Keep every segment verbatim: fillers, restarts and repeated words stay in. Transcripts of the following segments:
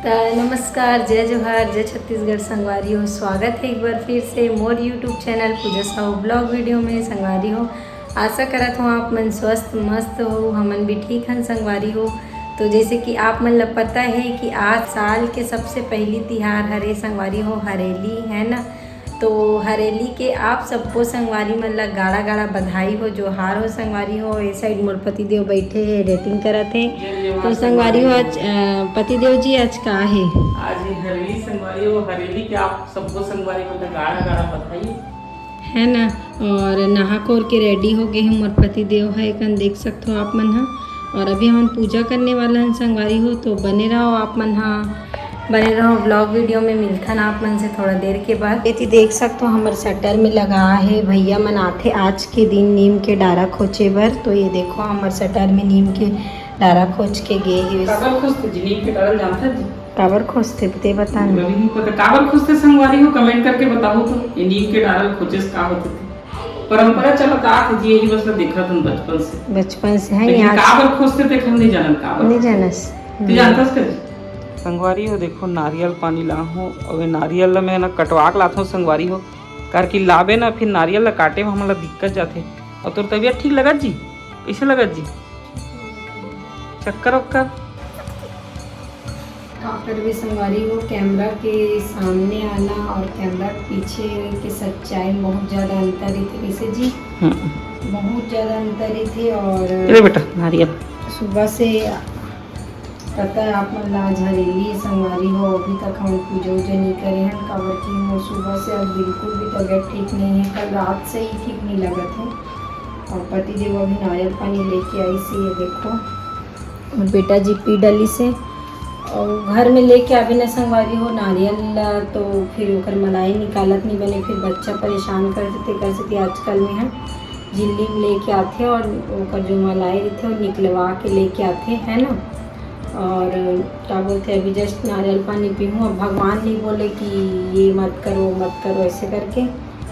त नमस्कार, जय जोहार, जय छत्तीसगढ़ संगवारी हो। स्वागत है एक बार फिर से मोर YouTube चैनल पूजा साहू ब्लॉग वीडियो में। संगवारी हो, आशा करत हूँ आप मन स्वस्थ मस्त हो, हमन भी ठीक हन संगवारी हो। तो जैसे कि आप मन ला पता है कि आज साल के सबसे पहली तिहार हरे संगवारी हो, हरेली, है ना। तो हरेली के आप सबको संगवारी मन ला गाड़ा गाड़ा बधाई हो, जोहार हो संगवारी हो। ए साइड मोर पतिदेव बैठे हे, एडिटिंग करत हे। तो संगवारी हो, आज, अ, पतिदेव जी आज का हे? आज ही हरेली संगवारी हो, हरेली के आप सबको संगवारी मन ला गाड़ा गाड़ा बधाई। है ना। और नहा खोर के रेडी हो गए हे मोर पतिदेव ह, एकन देख सकथो आप मन ह। और अभी हमन पूजा करने वाला हन संगवारी हो, तो बने रहो आप मन ह, बने रहो ब्लॉग वीडियो में। मिलथन आप मन से थोड़ा देर के बाद। एती देख सकथो हमर शटर में लगा हे, भैया मन आथे आज के दिन नीम के डारा खोचे बर। तो ये देखो हमर शटर में नीम के डारा खोच के गे हे। काबर खोजथे जी नीम के डारा ल जानथन जी? काबर खोजथे ते बता ना। मोला भी नहीं पता काबर खोजथे संगवारी हो, कमेंट करके बताओ तो। ये नीम के डारा ल खोचे से का होथे ते? परंपरा चलत आत हे जी, यही बस ला देखत हन बचपन से। बचपन से है लेकिन आज काबर खोजथे ते हम नहीं जानन काबर। नहीं जानस। ते जानथस का जी? संगवारी हो देखो नारियल पानी ला हो, अबे नारियल ला मैं ना कटवा के लाथो संगवारी हो, कार की लाबे ना फिर नारियल ला काटे में हमला दिक्कत जाथे। और तोर तबीयत ठीक लगत जी? कैसे लगत जी? चक्कर वक्कर? का करबे संगवारी हो, कैमरा के सामने आना और कैमरा के पीछे के सच्चाई में बहुत ज्यादा अंतर रहिथे। कैसे जी? हम्म। बहुत ज्यादा अंतर रहिथे। और ये ले बेटा नारियल। सुबह से पता है आप मन ला आज हरेली संगवारी हो, अभी तक हम पूजा उजा नहीं करे हन, काबर कि मोर सुबह से अब बिल्कुल भी तबीयत ठीक नहीं है, कल रात से ही ठीक नहीं लगत है। और पति देव अभी नारियल पानी लेके आई से, ये देखो। और बेटा जी पी डली से, और घर में लेके आवे न संगवारी हो नारियल ला, तो फिर ओकर मलाई निकालत नहीं बने, फिर बच्चा परेशान कर देथे। कर से आजकल में हम झिल्ली में लेके आथे और ओकर जो मलाई रहिथे, वो निकलवा के लेके आथे, है ना। और का बोलथे, अभी जस्ट नारियल पानी पीहूँ। अब भगवान नहीं बोले कि ये मत करो, मत करो, ऐसे करके।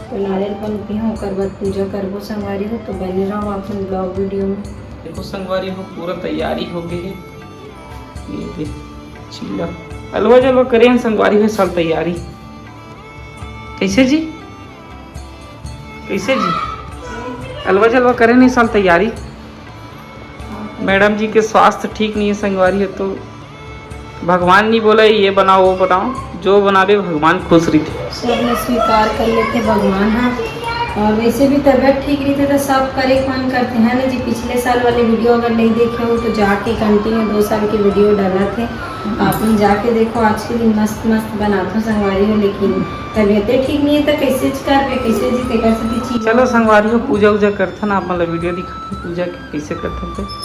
तो नारियल पानी पीहूँ, ओकर बाद पूजा करबो संगवारी हो। तो बने रहो अपन ब्लॉग वीडियो में। देखो संगवारी हो, पूरा तैयारी हो गई है। ये देख, चीला अलवा जलवा करे हैं संगवारी हो, साल तैयारी। कैसे जी? कैसे जी? अलवा जलवा करे नहीं साल तैयारी। मैडम जी के स्वास्थ्य ठीक नहीं है संगवारी हो, तो भगवान नहीं बोला ये बनाओ वो बनाओ, जो बनावे भगवान खुश रहिथे। सब में स्वीकार कर लेथे भगवान ह। और वैसे भी तबीयत ठीक रहिथे तो सब करे के मन करथे, है ना जी। पिछले साल वाले वीडियो अगर नहीं देखे हो तो जाके कंटिन्यू दो साल के वीडियो डालत हे, आप मन जाके देखो। आज के दिन मस्त मस्त बनाथो संगवारी हो, लेकिन तबीयते ठीक नहीं है तो कैसे करबे, कैसे जी, तेकर से भी चीज। चलो संगवारी हो, पूजा उजा करथन, आप मन ला वीडियो दिखाथन पूजा के कैसे करथन ते।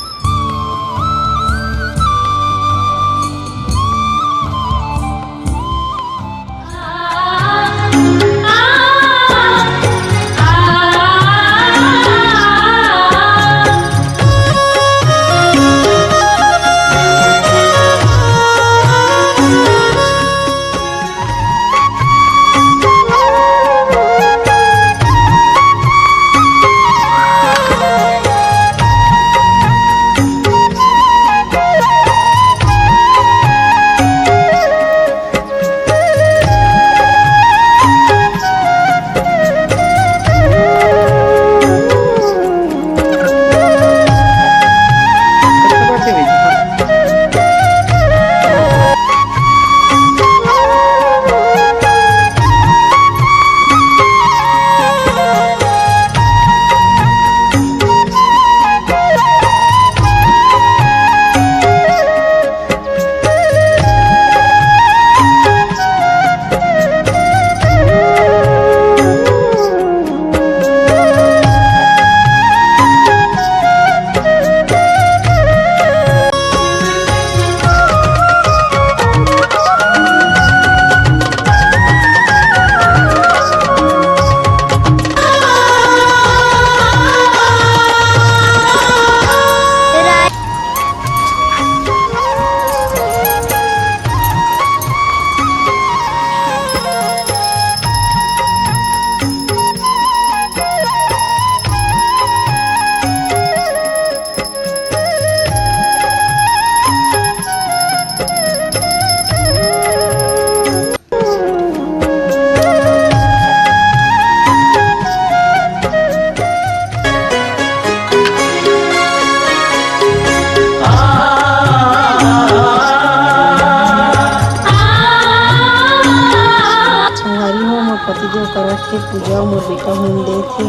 के पूजा मोर बेटा मन देथे,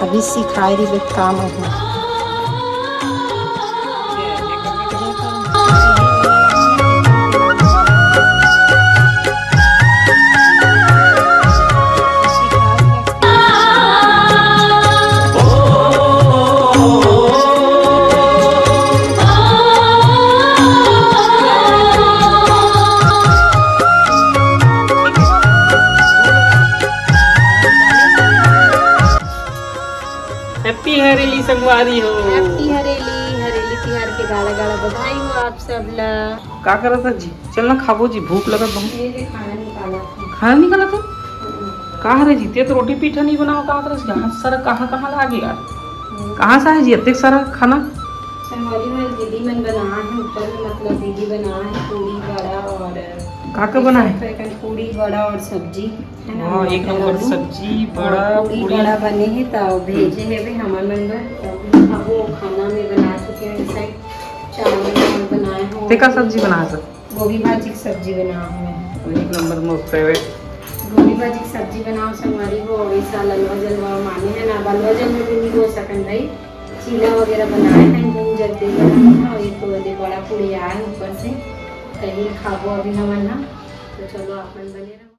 अभी सिखाए रहिबे काम अभी। Happy हरेली संगवारी हो। Happy हरेली, हरेली तिहार के गाड़ा गाड़ा बधाई हो आप सब ला। का करत हस जी? चल ना खाबो जी, भूख लगत बहुत। ये जे खाना निकाला था। खाना निकाला था? हम्म। का हरे जी, ते तो रोटी पीठा नहीं बनाओ, का करत हस? यहाँ सारा कहाँ कहाँ ला आगे यार? हम्म। कहाँ से आए जी अतेक सारा खाना? संगवारी हो, दीदी मन बनाए हैं ऊपर में, मतलब दीदी बनाए हैं पूड़ी बड़ा और का का बनाए? पूड़ी बड़ा और सब्जी। है ना, हाँ, एक नंबर सब्जी, बड़ा, पूड़ी। बड़ा बने हे, त भेजे हेबे हमन मन बर। त अभी हम वो खाना में बना चुके हैं, इस side चावल वावल बनाए हो। ते का सब्जी बनाए सर? गोभी भाजी की सब्जी बनाए हो। एक नंबर मोर favourite। गोभी भाजी की सब्जी बनाओ संगवारी हो, और इस साल अलवा जलवा माने है ना, अब अलवा जलवा भी नहीं हो सकन भाई, चीला वगैरह बनाए हैं, घूम जल्दी बनाए हैं, और ये तो दे बड़ा पूड़ी आए ऊपर से, कहीं खाबो अभी हमन ना, तो चलो आप मन बने रहो।